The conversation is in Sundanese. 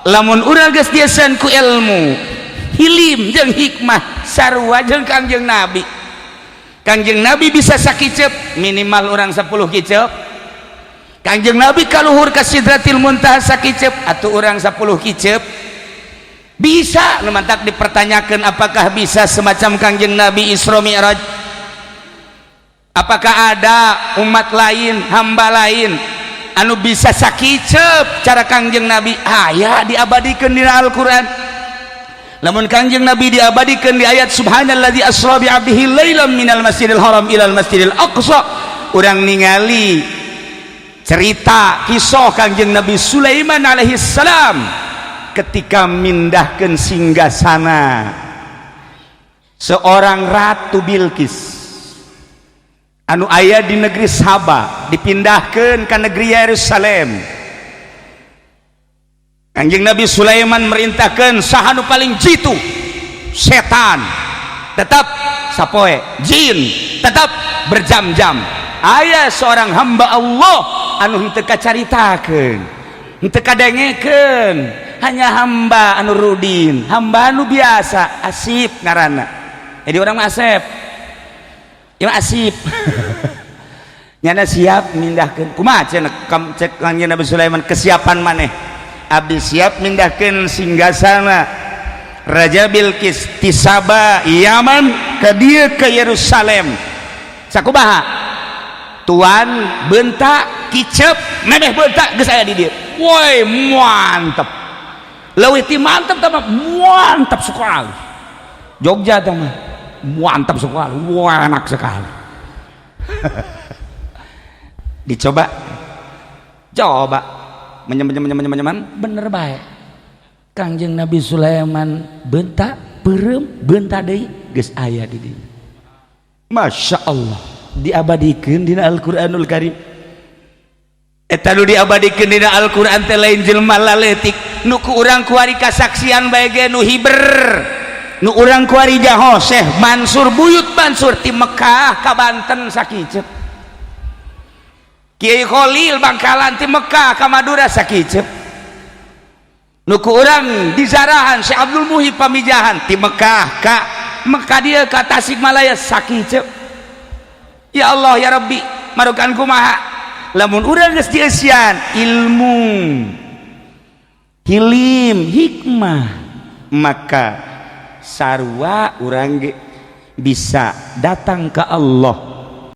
Lamun urang geus dieusan ku ilmu, hilim jeung hikmah, sarua jeung Kangjeng Nabi. Kangjeng Nabi bisa sakiceup, minimal urang 10 kiceup. Kangjeng Nabi kaluhur ka Sidratil Muntaha sakiceup, atuh urang 10 kiceup bisa. Nu mantak dipertanyakan, apakah bisa semacam Kangjeng Nabi Isra Mi'raj? Apakah ada umat lain, hamba lain anu bisa sakiceup cara Kangjeng Nabi? Aya, diabadikan di Al-Quran. Lamun Kangjeng Nabi diabadikan di ayat subhanalladzi asra bi 'abdihi lailan minal masjidil haram ilal masjidil aqsa, urang ningali cerita kisah Kangjeng Nabi Sulaiman alaihi salam ketika mindahkan singgasana seorang Ratu Bilqis anu aya di negeri Saba, dipindahkan ke negeri Yerusalem. Kanjeng Nabi Sulaiman merintahkan, saha nu paling jitu setan, tetap sapoe jin, tetap berjam-jam. Aya seorang hamba Allah anu henteu kacaritakeun, henteu kadengekeun, hanya hamba anu rudin, hamba anu biasa, Asip ngaranna. Jadi orang mah Asep ya, Asip nyana siap mindahkeun. Kumaha cenah cek Kanjeng Nabi Sulaiman, kesiapan maneh? Abdi siap mindahkeun singgasana Raja Bilqis ti Saba, Yaman, ke dieu, ke Yerusalem. Sakumaha tuan? Bentak kicep, memeh bentak geus aya di dieu. Woi, mantep, leuwih ti mantep tah mah, mantap sekali. Jogja tah mah mantap sekali, wah, enak sekali. Dicoba coba, menyem menyem menyem menyem, bener baik. Kangjeng Nabi Sulaiman bentak peureum, bentak deui, geus aya di dieu. Masya Allah, diabadikeun dina Al-Qur'anul Karim. Eta nu diabadikeun dina Al-Qur'an teh lain jelema laletik nu ku urang kuari kasaksian bae ge, nu hiber, nu urang kuari jaho. Syekh Mansur, Buyut Mansur, ti Mekah ka Banten sakiceup. Kiai Khalil Bangkalan ti Mekah ka Madura sakiceup. Nu ku urang dizarahan Syekh Abdul Muhib Pamijahan, ti Mekah ka Mekah dia ka Tasikmalaya sakiceup. Ya Allah ya Rabbi, marukan kumaha lamun urang geus dieusian ilmu, hilim, hikmah, maka sarua urang ge bisa datang ke Allah.